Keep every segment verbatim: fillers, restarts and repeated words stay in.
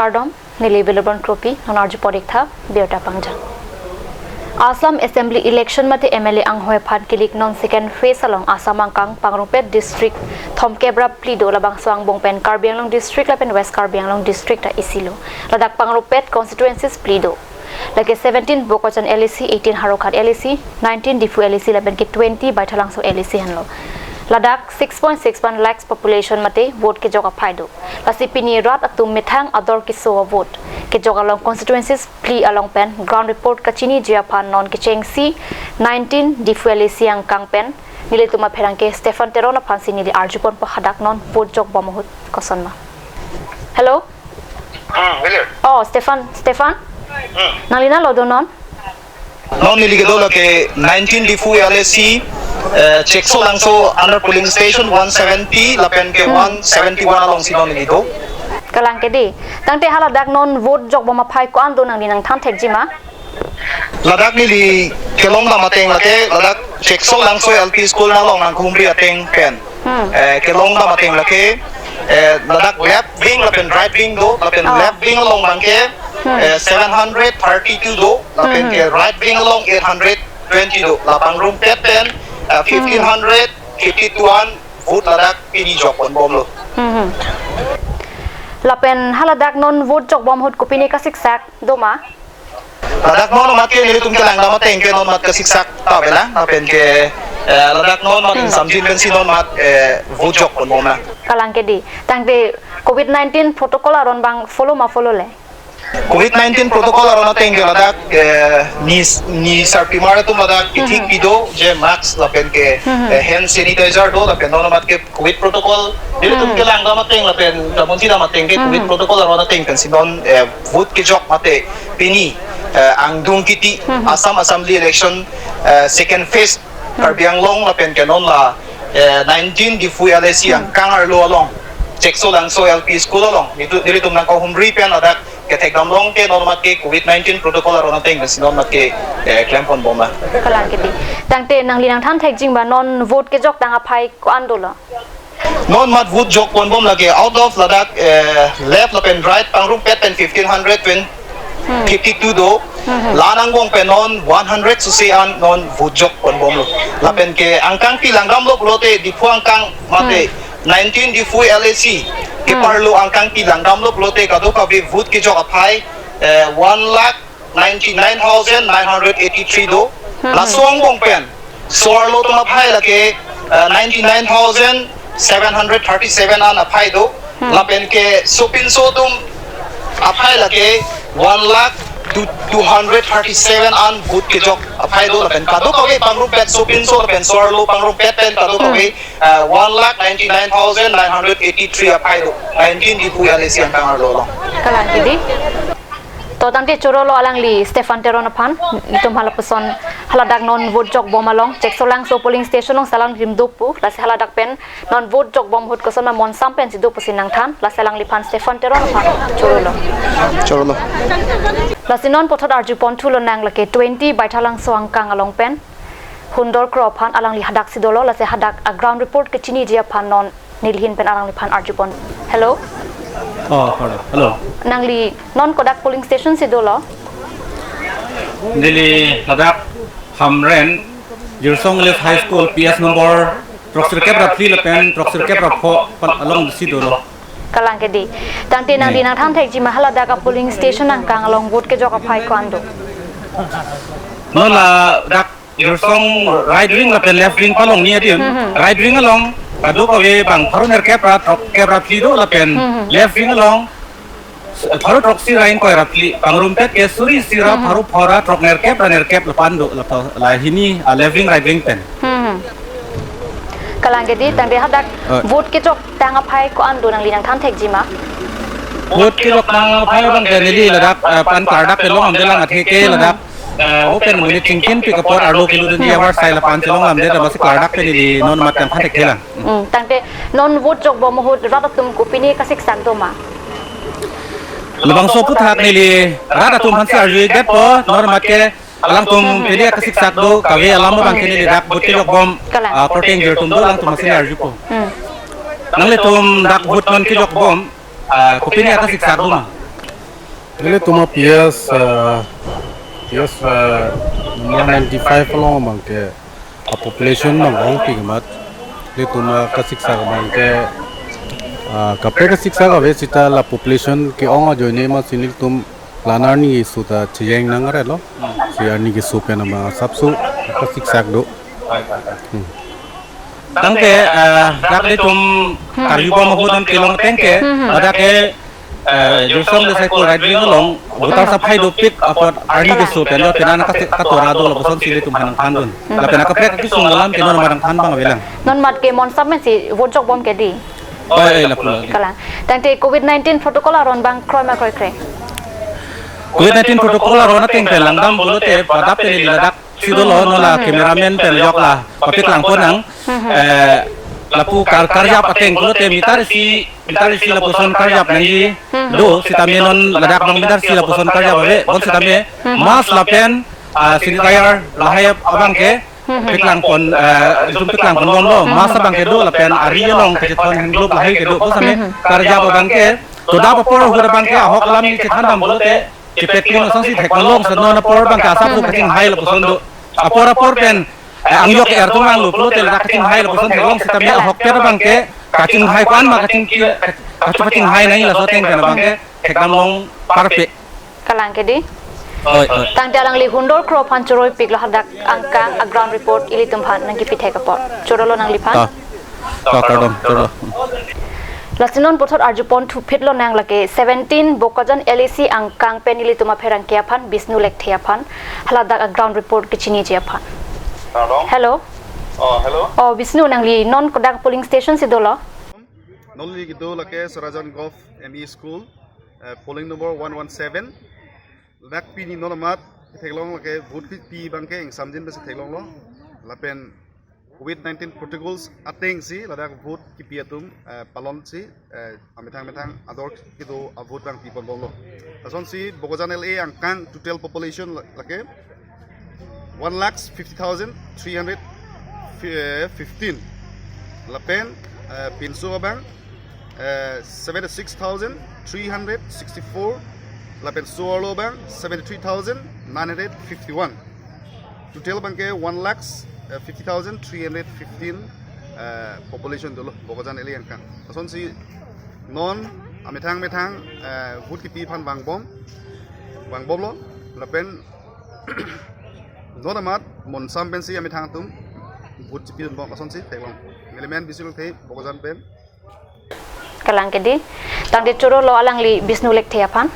Kardom, neli Wilibon Kropi, non arju podik tha, birta pangjang. Assam Assembly Election mate M L A anghoi aphan kilik non second phase along Assam angkang pangrumpet district thomkep ra phli do, labangso angbong pen Karbi Anglong district lapen West Karbi Anglong district ta isi lo. Ladak pangrumpet constituencies phli do. Lake seventeen Bokajan L A C, eighteen Howraghat L A C, nineteen Diphu L A C lapen ke twenty Baithalangso L A C henlo. Ladak six point six one lakhs population mate vote kejok aphai do. Lasi pini rat atum methang ador keso avote kejok along constituencies phli along pen ground report kachiniji aphan non kechengsi nineteen Diphu L A C angkang pen nelitum apherangke Stephan Teron aphansi neli arjuponpo hadak non vote jokbom ahut kosonma. Hello? Hmm, hello. Oh, Stephan, Stephan? Hmm. Nangli nalo do non? Non neli kedo lake nineteen Diphu L A C, eh, Cheksolangso under polling station one seventy, lapen ke Hmm. one seventy-one alongsi non neli do. Kalang ke dei. Tangte haladak non vote jokbom aphai ko-an do nangli nangthan thekjima? Ladak neli kelongdam ateng lake, ladak Cheksolangso L P school nalong nangkehumri ateng pen. Hmm. Eh, kelongdam ateng lake, eh, ladak left wing lapen right wing do, lapen Oh. left wing along abangke, Hmm. eh, seven hundred thirty-two do, lapen Hmm. ke right wing along eight hundred twenty do. La pangrumpet pen, eh, Hmm. fifteen hundred fifty-two an vote ladak pini jokponbomlo. Hmm. Lapen haladak non vote jokbom ahut kopine kasiksak doma? Ladak non mat ke nelitum kelangdam ateng ke non mat kasiksak ta avelang, lapen ke, eh, ladak non mat Hmm. ingsamjin pensi non mat, eh, vote jokponbomlang. Kalang ke dei. Tangte covid nineteen protocol aron abang follow ma follow le? Covid nineteen protocol aron ateng ke ladak, eh, ni, ni sarpimar atum ladak ithik Hmm. pido, je mask lapen ke, Hmm. eh, hand sanitizer do, lapen non mat ke covid protocol, nelitum Hmm. kelangdam ateng lapen kamunthi dam ateng ke covid Hmm. protocol aron ateng pensi non, eh, vote kejok mate pini, eh, angdung kiti Hmm. Assam Assembly Election, eh, second phase Hmm. Karbi Anglong lapen ke non la, eh, nineteen Diphu L A C Hmm. angkang arlo along, Cheksolangso L P school along, nelitu-, nelitum nangkehumri pen ladak kethekdam long ke non mat ke covid nineteen protocol aron ateng pensi non mat ke, eh, klemponbomlang. Kalang ke dei. Tangte nangli nangthan thekjima non vote kejok tang aphai ko-an dolo? Non mat vote jokponbom lake out of ladak, eh, left lapen right pangrumpet pen fifteen hundred twen-, Hmm. fifty-two do. Hmm. La-an angbong pen non one hundred susi an non vote jokponbomlo. Lapen ke angkang pi langdamlo pulote Diphu angkang mate Hmm. nineteen Diphu L A C Hmm. keparlo angkang pi langdamlo pulote kadokave vote kejok aphai, eh, one lakh ninety-nine thousand nine hundred eighty-three do. Hmm. Laso angbong pen so-arlo atum aphai lake, eh, ninety-nine thousand seven hundred thirty-seven an aphai do. Hmm. Lapen ke sopinso atum aphai lake one lakh two, two hundred thirty-seven an vote kejok aphai do. Lapen kadokave pangrumpet sopinso lapen so-arlo pangrumpet pen kadokave, Hmm. eh, one lakh ninety-nine thousand nine hundred eighty-three aphai do. Nineteen Diphu L A C angkang arlo along. Kalang ke dei. To tangte chorolo alangli Stephan Teron aphan, itum halapuson haladak non vote jokbom along, Cheksolangso polling station along si alang rim dopo, lasi haladak pen non vote jokbom ahut kosonma monsam pensi dopo pusi nangthan, lasi alangliphan Stephan Teron aphan chorolo. Chorolo. Lasi non puthot arjuponthu lonang lake twenty Baithalangso angkang along pen Hundor Kro aphan, alangli hadaksi dolo, lasi hadak a ground report kechiniji aphan non nelihin pen alangliphan arjupon. Hello? Oh, hello. Hello. Nangli non kodak polling station si dolo? Neli ladak Hamren, Jirsong English High School, P S number throksirkep ra phli lapen throksirkep ra pho pan alongsi dolo. Kalang ke dei. Tangte nangli Hmm. nangthan thekjima haladak a polling station angkang along vote kejok aphai ko-an do? Non ladak Jirsong right wing lapen left wing palong ni adim. Hmm, hmm. Right wing along kadokave bang pharo nerkep ra throkkep ra phli do lapen Hmm, hmm. left wing along pharo throksi ra ingkoi ra phli, pangrumpet ke suri isi ra Hmm, hmm. pharo pho ra throk nerkep ra nerkep lapu an do, lapu lahini, ah, left wing right wing pen. Hmm, hmm. Kalang ke dei, tangte hadak Eh. vote kejok tang aphai ko-an do nangli nangthan thekjima? Vote kejok tang aphai abang ke neli ladak, eh, pan klardak pen longdamde lang, athe ke Hmm. ladak, eh, open monit chingkin pi kapor arlo kilo dunji Hmm. avar sai lapu an chelongdamde, ta masi klardak pen neli non mat nangthan thekthelang. Hmm, tangte non vote jokbom ahut rat atum kopine kasiksak doma? Labangso aphuthak neli rat atum aphansi arju-ikdetpo, non mat ke alangtum Hmm. pini akasiksak do, kave alam abang ke neli dak vote kejokbom, Kalang. ah, korte ingjir atum do, alangtum aphansi arjupo. Hmm. Nanglitum dak vote non kejokbom, ah, kopine akasiksak doma? Nelitum a-P S, uh, P S, uh, number ninety-five along abangke a-population abang ongpik amat. Nelitum akasiksak abangke, uh, kaprek kasiksak ave seta la population ke-ong ajoine amatsi nelitum la-an arni keso ta chejeng nang arlo. Si arni keso pen abang asapso kasiksak do. Hmm. Tangte, eh, dak nelitum karjubom ahut non kelong ateng ke, Hmm. ladak ke, eh, Josong de Saiko right wing along, voter saphai dopik apot arni keso pen, lapen an kate katora do lapuson si nelitum aphan nangthandun. Hmm. Lapen akaprek kesung alam ke non nangthan abang avelang. Non amat ke monsam pensi vote jokbom ke dei. Oi, oi, lapu lo. Kalang. Tangte covid nineteen protocol aron abang kroi ma kroikre? Covid nineteen protocol aron ateng pen langdam pulote padap pen ili ladak si dolo, non la cameraman pen jok la papik langpon nang. Hmm. Eh, lapu kar-, karjap ateng pulote meter isi, meter isi lapuson karjap nangji do, sitame non ladak abang meter isi lapuson karjap ave, bonsitame Hmm. mask lapen, ah, sanitizer lahai abangke Hmm. piklangpon, eh, itum piklangponbomlo, mask abangke do lapen ari along kachethon hand glove lahai kedo, bonsitame Hmm. karjap abangke, to dap apor ahut abangke ahok alam ni chethan dam pulote, kepekling asonsi thek malong, seta non apor abangke asap Hmm. kachinghai lapuson do. Apor apor pen, eh, angjok er tung langlo pulote ladak kachinghai lapuson theklong, sitame ahokpet abangke kachinghai ko-an ma kachingki, kachu kachinghai nangji laso ateng pen abangke thekdam long parpe. Kalang ke dei. Oi, oi. Tangte alangli hundor kro aphan choroipiklo hadak angkang a-ground report ilitum aphan nangkepithek apot. Chorolo nangliphan. Ta. Ta, kardom, chorolo. Lasi non puthot arjupon thuphit lonang lake seventeen Bokajan L A C angkang pen ilitum apherangke aphan Bishnu Lekthe aphan haladak a-ground report kechiniji aphan. Hello. Hello. Oh, hello. Oh, Bishnu, nangli non kodak polling station si dolo? Non neli kedo lake Sarajan Govt M E School, eh, polling number one one seven. Ladak pini non amat theklong lake vote pi, pi abangke ingsamjin pensi theklonglo. Lapen covid nineteen protocols atengsi ladak vote kipi atum, eh, palonsi, eh, amethang methang ador kedo a-vote abang piponbomlo. Lasonsi Bokajan L A angkang total population la-, lake one lakh fifty thousand three hundred fifteen. Lapen, eh, pinso abang, eh, seventy-six thousand three hundred sixty-four. Lapen so-arlo abang seventy-three thousand nine hundred fifty-one. Total abangke one lakh, eh, fifty thousand three hundred fifteen, eh, population dolo Bokajan L A angkang. Lasonsi non amethang methang, eh, vote kipi aphan vangbom, vangbomlo. Lapen non amat monsam pensi amethang atum vote kipibom, lasonsi theklong. Neli men Bishnu Lekthe, Bokajan pen. Kalang ke dei. Tangte chorolo alangli Bishnu Lekthe aphan.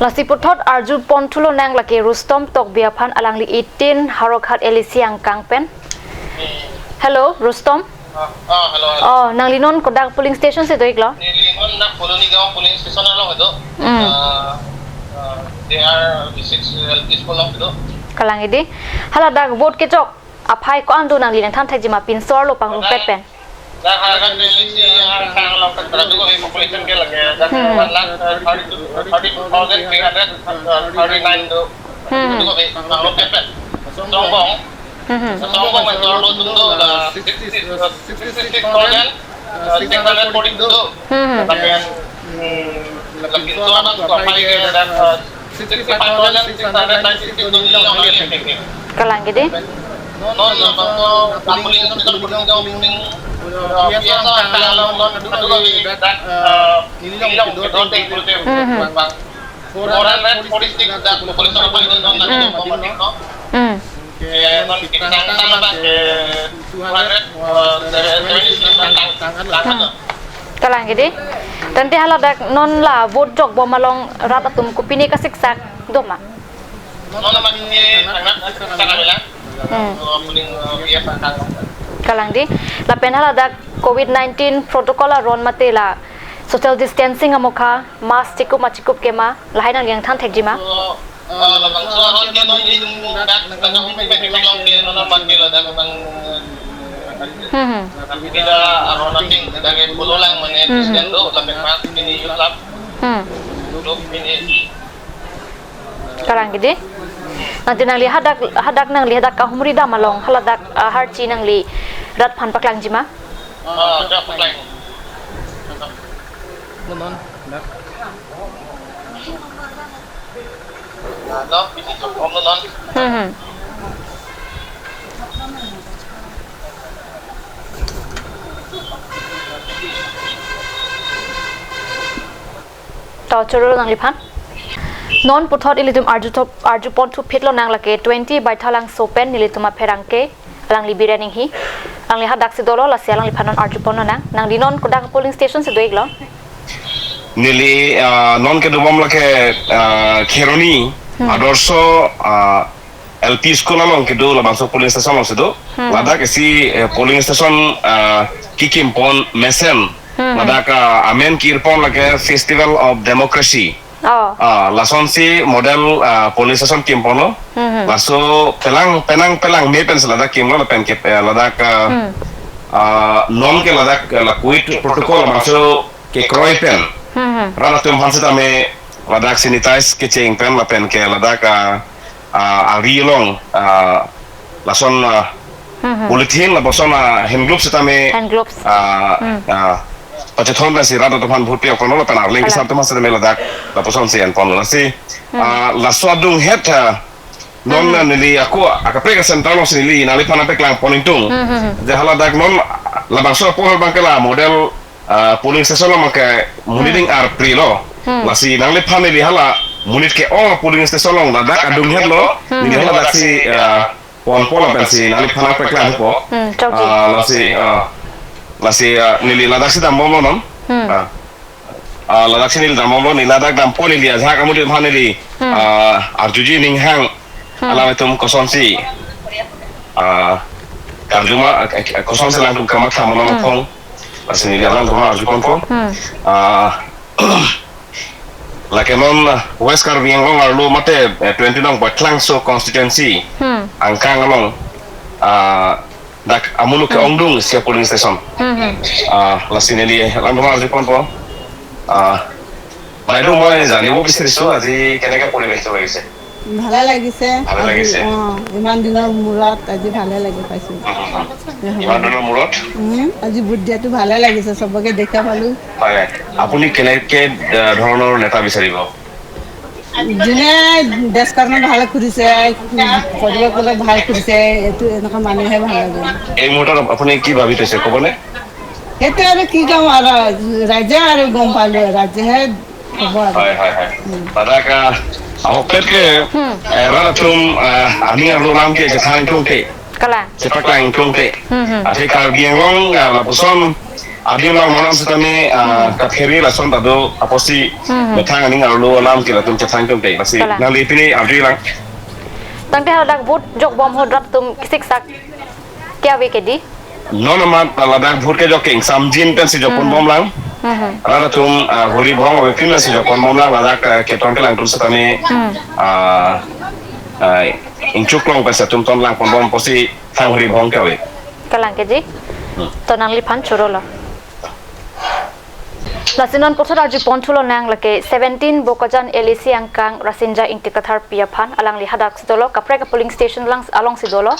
Lasi puthot arjupon thu lonang lake Rustom Tokbi aphan, alangli eighteen Howraghat L A C angkang pen. Hello, Rustom. Ah, ah, hello, hello. Oh, nangli non kodak polling station si do-iklo? Neli non dak Colony Gaon polling station along do. Hmm. Ah, ah, D R six L P school along do. Kalang ke dei. Haladak vote kechok aphai ko-an do, nangli nangthan thekji ma, pinso-arlo pangrumpet pen? Dak Howraghat L A C angkang along ke, dak do, eh, population ke lake dak Hmm. one lakh, eh, thirty-two, thirty-two thousand three hundred, eh, thirty-nine do. Hmm. Dak do, eh, pangrumpet pen. Songbong. Hmm. Songbong pen so-arlo atum do la sixty, eh, sixty-six thousand, eh, six hundred forty-two do. Hmm. Lapen, hmm, lapen so-arlo atum aphai ke dak, eh, sixty-five thousand six hundred ninety-six do neli along nangli thekthe. Kalang ke dei. Non, non, non, non, polling station, polling, eh, P S O angkang along, non, dak, eh, neli along kedo ateng pulote, Hmm. bang, bang. Four hundred forty-six dak population of Bali non, non, Hmm. non, non, non. Hmm. Ke non kita tang tang abang ke two hundred, eh, seventy-six tang, tang, tang, tang. Hmm. Kalang ke dei. Tangte haladak non la vote jokbom along rat atum kopine kasiksak do ma? Non amat ke thangnat kasiksak avelang. Hmm. Eh, polling, eh, P S angkang. Kalang dei. Lapen haladak covid nineteen protocol aron mate la social distancing amokha, mask chekup ma chekup ke ma, lahai nangli nangthan thekji ma? So, eh, labangso aron ke non nelitum dak tangka hum pen theklong ke non amat ke ladak abang, Hmm, hmm. Bida aron ating dak ke pulo lang mane Hmm, hmm. President do, lapen mask pini use lap. Hmm. Duk pini. Kalang ke dei. Nangli nangli hadak, hadak nangli hadak kahumri dam along haladak, ah, harchi nangli rat aphan paklangji ma? Ah, dak paklang. Non, non, dak. No, pini jok bom lo non. Hmm, hmm. To choro nangliphan. Non puthot ilitum arju thop, arju pon thuphit lonang lake twenty Baithalangso pen nelitum apherangke alangli Biren Inghi. Alangli hadak si dolo, lasi alangliphan non arju pon lonang. Nangli non kodak polling station si do-iklo? Neli, ah, non kedo bom lake, ah, Kheroni, hmm, Adorsho, ah, L P school along kedo, labangso polling station along si do. Hmm. Ladak isi, eh, polling station, ah, kekim pon mesen. Hmm. Ladak, ah, amen kir pon lake Festival of Democracy. Oh. Ah, lasonsi model, ah, polling station kim ponlo. Hmm. Laso pelang, penang pelang me pensi ladak kimlo, lapen ke, eh, ladak, ah, hmm, ah, non ke ladak, eh, la COVID protocol labangso kekroi pen. Hmm. Rat atum aphan setame ladak sanitize kecheng pen lapen ke ladak, ah, ah, ari along, ah, lason, ah, hmm, hmm, polythene lapuson, ah, hand gloves setame, hand gloves, ah, hmm, ah, pachethon pensi rat atum aphan vote pi-ok ponlo lapen arleng, kalang, kesar atum aphan setame ladak lapusonsi en ponlo. Lasi, hmm, ah, laso adunghet, ah, non, hmm, neli ako akaprek a-center alongsi neli nangliphan nangpeklang pon ingtung. Hmm, hmm, hmm. Je haladak non labangso apor abang ke la model, ah, polling station along ke monit, hmm, ning arpri lo. Hmm. Lasi nangliphan neli hala monit ke-ong polling station along ladak adunghet lo. Hmm. Neli haladak si, ah, pon pon lapen si nangliphan nangpeklang po. Hmm, chokji. Ah, lasi, ah, lasi, ah, neli ladak si dam bomlo non. Hmm. Ah. Ah, ladak si neli dam bomlo, neli ladak dam pon neli ajahak amonit aphan neli, hmm, ah, arjuji ning hang. Hmm. Alanglitum kosonsi, ah, karju ma, eh, eh, kosonsi alangtum kamatha ma, hmm, nangkong. Lasi neli alangtum arju pon pon. Hmm. Ah, lake non, ah, West Karbi Anglong arlo mate, eh, twenty nong Baithalangso constituency, hmm, angkang along, ah, dak amuluk ke, hmm, ongdung isi polling station. Hmm, hmm. Ah, lasi neli alangtum arju pon pon. Ah, বাইদেউ, মই জানিব বিচাৰিছো আজি কেনেকে পৰিৱেশটো লাগিছে? ভালে লাগিছে। ভালে আজি, লাগিছে। অ, ইমান দিনৰ মূৰত আজি ভালে লাগে পাইছো। হুম, হুম, হুম। ইমান দিনৰ মূৰত? উম, আজি ভোট দিয়াটো ভালে লাগিছে, চবকে দেখা পালো। হয়, আপুনি কেনেকে, আহ, ধৰণৰ নেতা বিচাৰিব? যোনে দেশ কাৰণে ভাল কৰিছে, পৰিৱেশলৈ ভাল কৰিছে, এইটো এনেকুৱা মানুহে ভাল লাগে। এই মুহূৰ্তত আপুনি কি ভাবি থৈছে, ক'বনে? সেইটো আৰু কি ক'ম আৰু, ৰাইজে আৰু গম পালো, ৰাইজেহে হ'ব আৰু। হয়, হয়, হয়। উম। Ladak, ah, ahokpet ke, hmm, eh, rat atum, ah, aning arlo alam ke kethang ingtungte. Kalang. Chepaklang ingtungte. Hmm, hmm. Athe Karbi Anglong, ah, lapuson adim along non setame, ah, hmm, katheri lason ta do apotsi, hmm, hmm, methang aning arlo alam ke latum kethang ingtungte. Lasi, kalang, nangli pini arjulang. Tangte haladak vote jok bom ahut rat atum kesiksak ke ave ke dei? Non amat ladak vote kejok ke ingsamjin pensi jok pon, hmm, bomlang. Hmm, hmm. Rat atum, ah, huri bhong ave pinsi jok pon bomlang, ladak, ah, ketong kelang atum setame, hmm, ah, ah, ingchuk long pensi atum tonlang pon bom apotsi thang huri bhong ke ave. Kalang ke dei? Hmm. To nangliphan chorolo. Lasi non puthot arju pon thu lonang lake seventeen Bokajan L A C angkang Rasinja Ingti Katharpi aphan, alangli hadak si dolo, kaprek a-polling station lang along si dolo.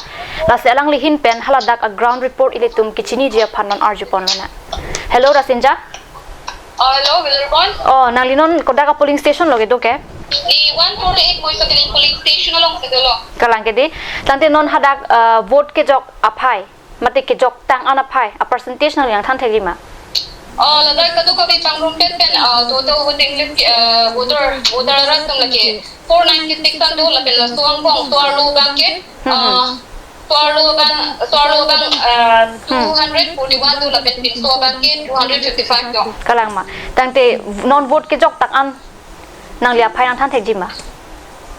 Lasi alangli ahin pen haladak a-ground report ilitum kechiniji aphan non arju pon lonang. Hello, Rasinja. Oh, hello, Wilarbon. Oh, nangli non kodak a-polling station lo kedo ke? Neli one forty-eight Moiso Killing polling station along si dolo. Kalang ke dei. Tangte non hadak, eh, vote kejok aphai mate kejoktang an aphai a-percentage nangli nangthan thekji ma? Oh, ladak kadokave pangrumpet pen, ah, total voting list, ah, voter, voter rat atum lake four ninety-six an do, lapen laso angbong so-arlo abang ke, hmm, hmm, ah, so-arlo abang, so-arlo abang, ah, hmm, two hundred forty-one do, lapen pinso abang ke two hundred fifty-five do. Kalang ma. Tangte non vote kejoktang an nangli aphai nangthan thekji ma?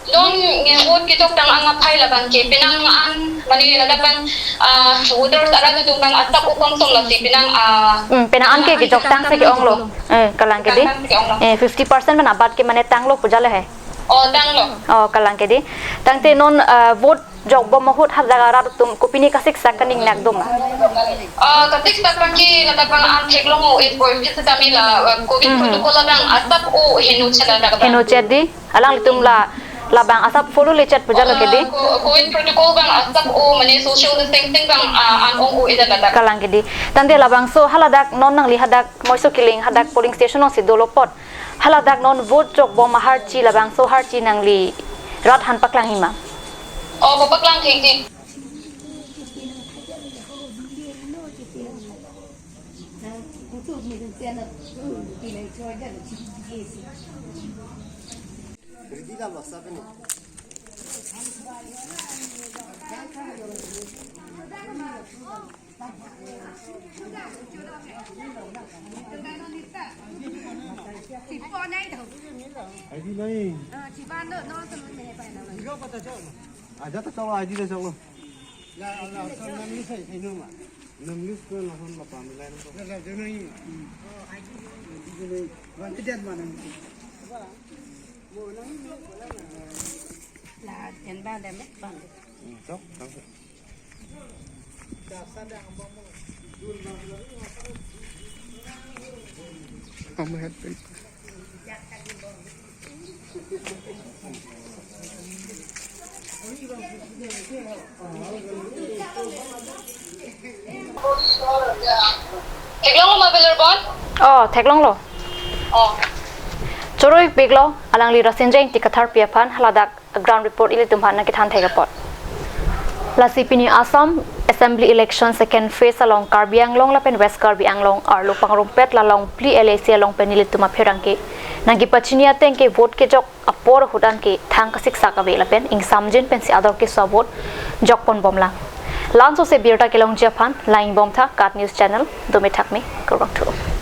Non nge vote kejoktang an aphai labang ke penang an, mane ladak abang, ah, voters arat atum abang asap o kongsom lasi penang, ah, hmm, penang an ke kejoktang si ke-onglo. Eh, kalang ke dei? Kejoktang si ke-onglo. Eh, fifty percent man abat ke mane tanglo pu jalo he. Oh, tanglo. Oh, kalang ke dei. Tangte non, ah, vote jok bom ahut hadak arat atum kopine kasiksak kaning nak do ma? Ah, kasiksak abang ke ladak abang an theklong o-et boi, setame la, ah, covid, hmm, hmm, protocol abang asap o heno chet ladak abang. Heno chet dei? Alanglitum la, labang asap follow le chet pu jalo ke dei? Ah, ko-, covid protocol abang asap o, mane social distancing abang, ah, an ong o-et ladak. Kalang ke dei. Tangte labangso haladak non nangli hadak Moiso Killing hadak polling station along si dolo apot, haladak non vote jok bom aharchi, labangso harchi nangli rat han paklang hima. O, paklang thik thik. Aja ta chok lo, aji ta chok lo. Namlis ko lahon lapam nilai nangko. La jen ba dem ba. Chok, chok. Kamu head pin. Theklonglo ma Bilur Bon? O, theklonglo. O. Choro-ik piklo, alangli Rasinja Ingti Katharpi aphan haladak ground report ilitum aphan nangkethan thek apot. Lasi pini Assam Assembly Election second phase along Karbi Anglong lapen West Karbi Anglong arlo pangrumpet la long phli L A C along pen nelitum apherangke nangkepachini ateng ke vote kejok apor ahut an ke thang kasiksak ave lapen ingsamjin pensi ador keso vote jokpon bomlang. La-anso si birta kelongji aphan lang-ik bomtha KAT News Channel, dome thakme, kurvangthu.